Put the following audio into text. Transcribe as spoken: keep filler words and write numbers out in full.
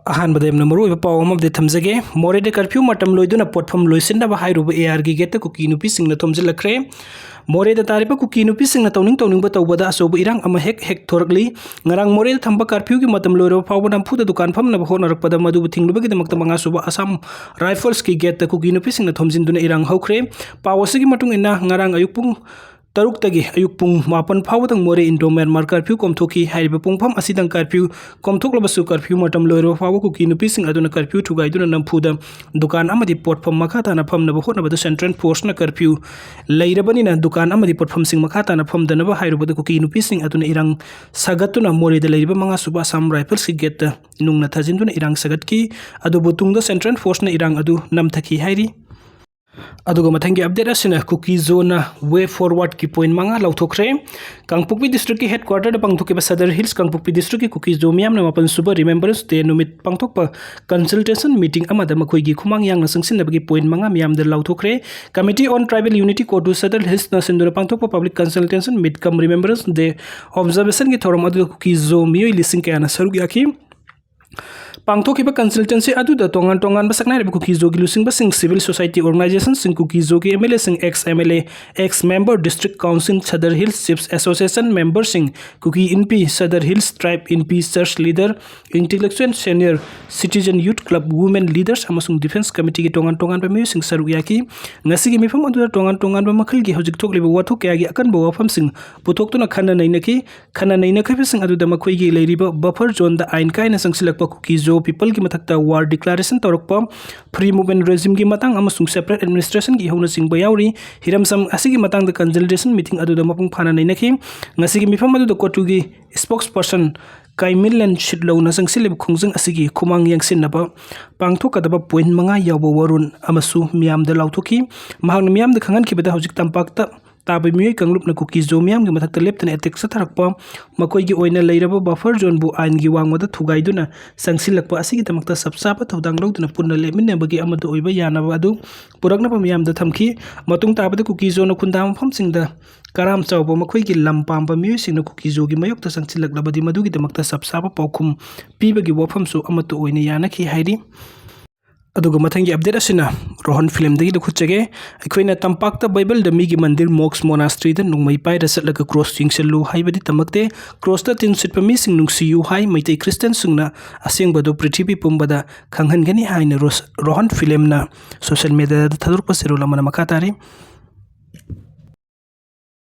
ꯑꯍꯥꯟꯕꯗ ꯌꯥꯝꯅ ꯃꯔꯨꯑꯣꯏꯕ ꯄꯥꯎ ꯑꯃ ꯑꯃꯗꯤ ꯊꯝꯖꯒꯦ꯫ ꯃꯣꯔꯦꯗ ꯀꯔꯐ꯭ꯌꯨ ꯃꯇꯝ ꯂꯣꯏꯗꯨꯅ ꯄꯣꯠꯐꯝ ꯂꯣꯏꯁꯤꯟꯅꯕ ꯍꯥꯏꯔꯨꯕ ꯑꯦ ꯑꯥꯔꯒꯤ ꯒꯦꯠꯇ ꯀꯨꯀꯤ ꯅꯨꯄꯤꯁꯤꯡꯅ ꯊꯣꯝꯖꯤꯜꯂꯛꯈ꯭ꯔꯦ꯫ ꯃꯣꯔꯦꯗ ꯇꯥꯔꯤꯕ ꯀꯨꯀꯤ ꯅꯨꯄꯤꯁꯤꯡꯅ ꯇꯧꯅꯤꯡ ꯇꯧꯅꯤꯡꯕ ꯇꯧꯕꯗ ꯑꯆꯧꯕ ꯏꯔꯥꯡ ꯑꯃ ꯍꯦꯛ ꯍꯦꯛ ꯊꯣꯔꯛꯂꯤ꯫ ꯉꯔꯥꯡ ꯃꯣꯔꯦꯗ ꯊꯝꯕ ꯀꯔꯐ꯭ꯌꯨꯒꯤ ꯃꯇꯝ ꯂꯣꯏꯔꯕ ꯐꯥꯎꯕ ꯅꯝꯐꯨꯗ ꯗꯨꯀꯥꯟ ꯐꯝꯅꯕ ꯍꯣꯠꯅꯔꯛꯄꯗ ꯃꯗꯨꯕꯨ ꯊꯤꯡꯂꯨꯕꯒꯤꯗꯃꯛꯇ ꯃꯉꯥꯁꯨꯕ ꯑꯁꯥꯝ ꯔꯥꯏꯐꯜꯁꯀꯤ ꯒꯦꯠꯇ ꯀꯨꯀꯤ ꯅꯨꯄꯤꯁꯤꯡꯅ ꯊꯣꯝꯖꯤꯟꯗꯨꯅ ꯏꯔꯥꯡ ꯍꯧꯈ꯭ꯔꯦ꯫ ꯄꯥꯎ ꯑꯁꯤꯒꯤ ꯃꯇꯨꯡ ꯏꯟꯅ ꯉꯔꯥꯡ ꯑꯌꯨꯛ ꯄꯨꯡ ꯇꯔꯨꯛꯇꯒꯤ ꯑꯌꯨꯛ ꯄꯨꯡ ꯃꯥꯄꯟ ꯐꯥꯎꯕꯗꯪ ꯃꯣꯔꯦ ꯏꯟꯗꯣ ꯃ꯭ꯌꯥꯟꯃꯥꯔ ꯀꯔꯐ꯭ꯌꯨ ꯀꯣꯝꯊꯣꯛꯈꯤ꯫ ꯍꯥꯏꯔꯤꯕ ꯄꯨꯡꯐꯝ ꯑꯁꯤꯗꯪ ꯀꯔꯐ꯭ꯌꯨ ꯀꯣꯝꯊꯣꯛꯂꯕꯁꯨ ꯀꯔꯐ꯭ꯌꯨ ꯃꯇꯝ ꯂꯣꯏꯔꯕ ꯐꯥꯎꯕ ꯀꯨꯀꯤ ꯅꯨꯄꯤꯁꯤꯡ ꯑꯗꯨꯅ ꯀꯔꯐ꯭ꯌꯨ ꯊꯨꯒꯥꯏꯗꯨꯅ ꯅꯝꯐꯨꯗ ꯗꯨꯀꯥꯟ ꯑꯃꯗꯤ ꯄꯣꯠꯐꯝ ꯃꯈꯥ ꯇꯥꯅ ꯐꯝꯅꯕ ꯍꯣꯠꯅꯕꯗ ꯁꯦꯟꯇ꯭ꯔꯦꯜ ꯐꯣꯔꯁꯅ ꯀꯔꯐ꯭ꯌꯨ ꯂꯩꯔꯕꯅꯤꯅ ꯗꯨꯀꯥꯟ ꯑꯃꯗꯤ ꯄꯣꯠꯐꯝꯁꯤꯡ ꯃꯈꯥ ꯇꯥꯅ ꯐꯝꯗꯅꯕ ꯍꯥꯏꯔꯨꯕꯗ ꯀꯨꯀꯤ ꯅꯨꯄꯤꯁꯤꯡ ꯑꯗꯨꯅ ꯏꯔꯥꯡ ꯁꯥꯒꯠꯇꯨꯅ ꯃꯣꯔꯦꯗ ꯂꯩꯔꯤꯕ ꯃꯉꯥꯁꯨꯕ ꯑꯁꯥꯝ ꯔꯥꯏꯐꯜꯁꯀꯤ ꯒꯦꯠꯇ ꯅꯨꯡꯅ ꯊꯥꯖꯤꯟꯗꯨꯅ ꯏꯔꯥꯡ ꯁꯥꯒꯠꯈꯤ꯫ ꯑꯗꯨꯕꯨ ꯇꯨꯡꯗ ꯁꯦꯟꯇ꯭ꯔꯦꯜ ꯐꯣꯔꯁꯅ ꯏꯔꯥꯡ ꯑꯗꯨ ꯅꯝꯊꯈꯤ ꯍꯥꯏꯔꯤ꯫ ꯑꯗꯨꯒ ꯃꯊꯪꯒꯤ ꯑꯞꯗꯦꯠ ꯑꯁꯤꯅ ꯀꯨꯀꯤ ꯖꯣꯅ ꯋꯦ ꯐꯣꯔꯋꯥꯔꯗꯀꯤ ꯄꯣꯏꯟ ꯃꯉꯥ ꯂꯥꯎꯊꯣꯛꯈ꯭ꯔꯦ꯫ ꯀꯥꯡꯄꯣꯛꯄꯤ ꯗꯤꯁꯇ꯭ꯔꯤꯛꯀꯤ ꯍꯦꯗꯀ꯭ꯋꯥꯇꯔꯗ ꯄꯥꯡꯊꯣꯛꯈꯤꯕ ꯁꯗꯔ ꯍꯤꯜꯁ ꯀꯥꯡꯄꯣꯛꯄꯤ ꯗꯤꯁꯇ꯭ꯔꯤꯛꯀꯤ ꯀꯨꯀꯤ ꯖꯣ ꯃꯤꯌꯥꯝꯅ ꯃꯥꯄꯟ ꯁꯨꯕ ꯔꯤꯃꯦꯝꯕꯔꯦꯟꯁ ꯗꯦ ꯅꯨꯃꯤꯠ ꯄꯥꯡꯊꯣꯛꯄ ꯀꯟꯁꯜꯇꯦꯁꯟ ꯃꯤꯇꯤꯡ ꯑꯃꯗ ꯃꯈꯣꯏꯒꯤ ꯈꯨꯃꯥꯡ ꯌꯥꯡꯅ ꯆꯪꯁꯤꯟꯅꯕꯒꯤ ꯄꯣꯏꯟ ꯃꯉꯥ ꯃꯤꯌꯥꯝꯗ ꯂꯥꯎꯊꯣꯛꯈ꯭ꯔꯦ꯫ Committee on Tribal Unity ꯀꯣꯇꯨ Sadar ꯍꯤꯜꯁꯅ ꯁꯤꯟꯗꯨꯅ ꯄꯥꯡꯊꯣꯛꯄ ꯄꯕ꯭ꯂꯤꯛ ꯀꯟꯁꯜꯇꯦꯁꯟ ꯃꯤꯠ ꯀꯝ ꯔꯤꯃꯦꯝꯕꯔꯦꯟꯁ ꯗꯦ ꯑꯣꯕꯖꯔꯕꯦꯁꯟꯒꯤ ꯊꯧꯔꯝ ꯑꯗꯨꯗ ꯀꯨꯀꯤ ꯖꯣ ꯃꯤꯑꯣꯏ ꯂꯤꯁꯤꯡ ꯀꯌꯥꯅ ꯁꯔꯨꯛ ꯌꯥꯈꯤ꯫ ꯄꯥꯡꯊꯣꯛꯈꯤꯕ ꯀꯟꯁꯜꯇꯦꯟꯁꯤ ꯑꯗꯨꯗ ꯇꯣꯉꯥꯟ ꯇꯣꯉꯥꯟꯕ ꯁꯛꯅꯥꯏꯔꯕ ꯀꯨꯀꯤ ꯖꯣꯒꯤ ꯂꯨꯆꯤꯡꯕꯁꯤꯡ, ꯁꯤꯚꯤꯜ ꯁꯣꯁꯥꯏꯇꯤ ꯑꯣꯔꯒꯅꯥꯏꯖꯦꯁꯟꯁꯤꯡ, ꯀꯨꯀꯤ ꯖꯣꯒꯤ ꯑꯦꯝ ꯑꯦꯜ ꯑꯦꯁꯤꯡ, ex M L A, ex member, district council, Sadar hills chiefs association ꯃꯦꯝꯕꯔꯁꯤꯡ, Kuki Inpi, Sadar hills tribal Inpi church leader, intellectual senior citizen youth club, women leaders ꯑꯃꯁꯨꯡ ꯗꯤꯐꯦꯟꯁ ꯀꯃꯤꯇꯤꯒꯤ ꯇꯣꯉꯥꯟ ꯇꯣꯉꯥꯟꯕ ꯃꯤꯑꯣꯏꯁꯤꯡ ꯁꯔꯨꯛ ꯌꯥꯈꯤ꯫ ꯉꯁꯤꯒꯤ ꯃꯤꯐꯝ ꯑꯗꯨꯗ ꯇꯣꯉꯥꯟ ꯇꯣꯉꯥꯟꯕ ꯃꯈꯜꯒꯤ ꯍꯧꯖꯤꯛ ꯊꯣꯛꯂꯤꯕ ꯋꯥꯊꯣꯛ ꯀꯌꯥꯒꯤ ꯑꯀꯟꯕ ꯋꯥꯐꯝꯁꯤꯡ ꯄꯨꯊꯣꯛꯇꯨꯅ ꯈꯟꯅ ꯅꯩꯅꯈꯤ꯫ ꯈꯟꯅ ꯅꯩꯅꯈꯤꯕꯁꯤꯡ ꯑꯗꯨꯗ ꯃꯈꯣꯏꯒꯤ ꯂꯩꯔꯤꯕ ꯕꯐꯔ ꯖꯣꯟꯗ ꯑꯥꯏꯟ ꯀꯥꯏꯅ ꯆꯪꯁꯤꯜꯂꯛꯄ ꯀꯨꯀꯤ ꯖꯣ ꯄꯤꯄꯜꯒꯤ ꯃꯊꯛꯇ ꯋꯥꯔ ꯗꯤꯀ꯭ꯂꯥꯔꯦꯁꯟ ꯇꯧꯔꯛꯄ, ꯐ꯭ꯔꯤ ꯃꯨꯚꯃꯦꯟ ꯔꯦꯖꯤꯝꯒꯤ ꯃꯇꯥꯡ ꯑꯃꯁꯨꯡ ꯁꯦꯄꯔꯦꯠ ꯑꯦꯗꯃꯤꯅꯤꯁꯇ꯭ꯔꯦꯁꯟꯒꯤ ꯏꯍꯧꯅꯆꯤꯡꯕ ꯌꯥꯎꯔꯤ꯫ ꯍꯤꯔꯝꯁꯝ ꯑꯁꯤꯒꯤ ꯃꯇꯥꯡꯗ ꯀꯟꯁꯜꯇꯦꯁꯟ ꯃꯤꯇꯤꯡ ꯑꯗꯨꯗ ꯃꯄꯨꯡ ꯐꯥꯅ ꯅꯩꯅꯈꯤ꯫ ꯉꯁꯤꯒꯤ ꯃꯤꯐꯝ ꯑꯗꯨꯗ ꯀꯣꯇꯨꯒꯤ ꯁ꯭ꯄꯣꯛꯁ ꯄꯔꯁꯟ ꯀꯥꯏꯃꯤꯂꯟ ꯁꯤꯠꯂꯧꯅ ꯆꯪꯁꯤꯜꯂꯤꯕ ꯈꯣꯡꯖꯪ ꯑꯁꯤꯒꯤ ꯈꯨꯃꯥꯡ ꯌꯥꯡꯁꯤꯟꯅꯕ ꯄꯥꯡꯊꯣꯛꯀꯗꯕ ꯄꯣꯏꯟ ꯃꯉꯥ ꯌꯥꯎꯕ ꯋꯥꯔꯣꯜ ꯑꯃꯁꯨ ꯃꯤꯌꯥꯝꯗ ꯂꯥꯎꯊꯣꯛꯈꯤ꯫ ꯃꯍꯥꯛꯅ ꯃꯤꯌꯥꯝꯗ ꯈꯪꯍꯟꯈꯤꯕꯗ ꯍꯧꯖꯤꯛ ꯇꯝꯄꯥꯛꯇ ꯇꯥꯕ ꯃꯤꯑꯣꯏ ꯀꯥꯡꯂꯨꯞꯅ ꯀꯨꯀꯤ ꯖꯣ ꯃꯤꯌꯥꯝꯒꯤ ꯃꯊꯛꯇ ꯂꯦꯞꯇꯅ ꯑꯦꯇꯦꯛ ꯆꯠꯊꯔꯛꯄ, ꯃꯈꯣꯏꯒꯤ ꯑꯣꯏꯅ ꯂꯩꯔꯕ ꯕꯐꯔ ꯖꯣꯟꯕꯨ ꯑꯥꯏꯟꯒꯤ ꯋꯥꯡꯃꯗ ꯊꯨꯒꯥꯏꯗꯨꯅ ꯆꯪꯁꯤꯜꯂꯛꯄ ꯑꯁꯤꯒꯤꯗꯃꯛꯇ ꯆꯞ ꯆꯥꯕ ꯊꯧꯗꯥꯡ ꯂꯧꯗꯨꯅ ꯄꯨꯟꯅ ꯂꯦꯞꯃꯤꯟꯅꯕꯒꯤ ꯑꯃꯠꯇ ꯑꯣꯏꯕ ꯌꯥꯅꯕ ꯑꯗꯨ ꯄꯨꯔꯛꯅꯕ ꯃꯤꯌꯥꯝꯗ ꯊꯝꯈꯤ꯫ ꯃꯇꯨꯡ ꯇꯥꯕꯗ ꯀꯨꯀꯤ ꯖꯣꯅ ꯈꯨꯟꯗꯥ ꯃꯐꯝꯁꯤꯡꯗ ꯀꯔꯥꯝ ꯆꯥꯎꯕ ꯃꯈꯣꯏꯒꯤ ꯂꯝ ꯄꯥꯝꯕ ꯃꯤꯑꯣꯏꯁꯤꯡꯅ ꯀꯨꯀꯤ ꯖꯣꯒꯤ ꯃꯥꯌꯣꯛꯇ ꯆꯪꯁꯤꯜꯂꯛꯂꯕꯗꯤ ꯃꯗꯨꯒꯤꯗꯃꯛꯇ ꯆꯞ ꯆꯥꯕ ꯄꯥꯎꯈꯨꯝ ꯄꯤꯕꯒꯤ ꯋꯥꯐꯝꯁꯨ ꯑꯃꯠꯇ ꯑꯣꯏꯅ ꯌꯥꯅꯈꯤ ꯍꯥꯏꯔꯤ꯫ ꯑꯗꯨꯒ ꯃꯊꯪꯒꯤ ꯑꯞꯗꯦꯠ ꯑꯁꯤꯅ ꯔꯣꯍꯟ ꯐꯤꯂꯝꯗꯒꯤ ꯂꯧꯈꯠꯆꯒꯦ꯫ ꯑꯩꯈꯣꯏꯅ ꯇꯝꯄꯥꯛꯇ ꯕꯥꯏꯕꯜꯗ ꯃꯤꯒꯤ ꯃꯟꯗꯤꯔ, ꯃꯣꯛꯁ, ꯃꯣꯅꯥꯁꯇ꯭ꯔꯤꯗ ꯅꯣꯡꯃꯩ ꯄꯥꯏꯔ ꯆꯠꯂꯒ ꯀ꯭ꯔꯣꯁ ꯌꯦꯡꯁꯤꯜꯂꯨ ꯍꯥꯏꯕꯗꯤ ꯇꯝꯃꯛꯇꯦ꯫ ꯀ꯭ꯔꯣꯁꯇ ꯇꯤꯟ ꯁꯤꯠꯄ ꯃꯤꯁꯤꯡ ꯅꯨꯡꯁꯤꯌꯨ ꯍꯥꯏ꯫ ꯃꯩꯇꯩ ꯈ꯭ꯔꯤꯁꯇꯤꯌꯥꯟꯁꯤꯡꯅ ꯑꯁꯦꯡꯕꯗꯨ ꯄ꯭ꯔꯤꯊꯤꯕꯤ ꯄꯨꯝꯕꯗ ꯈꯪꯍꯟꯒꯅꯤ ꯍꯥꯏꯅ ꯔꯣꯁ-, ꯔꯣꯍꯟ ꯐꯤꯂꯝꯅ ꯁꯣꯁꯤꯌꯦꯜ ꯃꯦꯗꯤꯌꯥꯗ ꯊꯥꯗꯣꯔꯛꯄ ꯆꯦꯔꯣꯜ ꯑꯃꯅ ꯃꯈꯥ ꯇꯥꯔꯤ꯫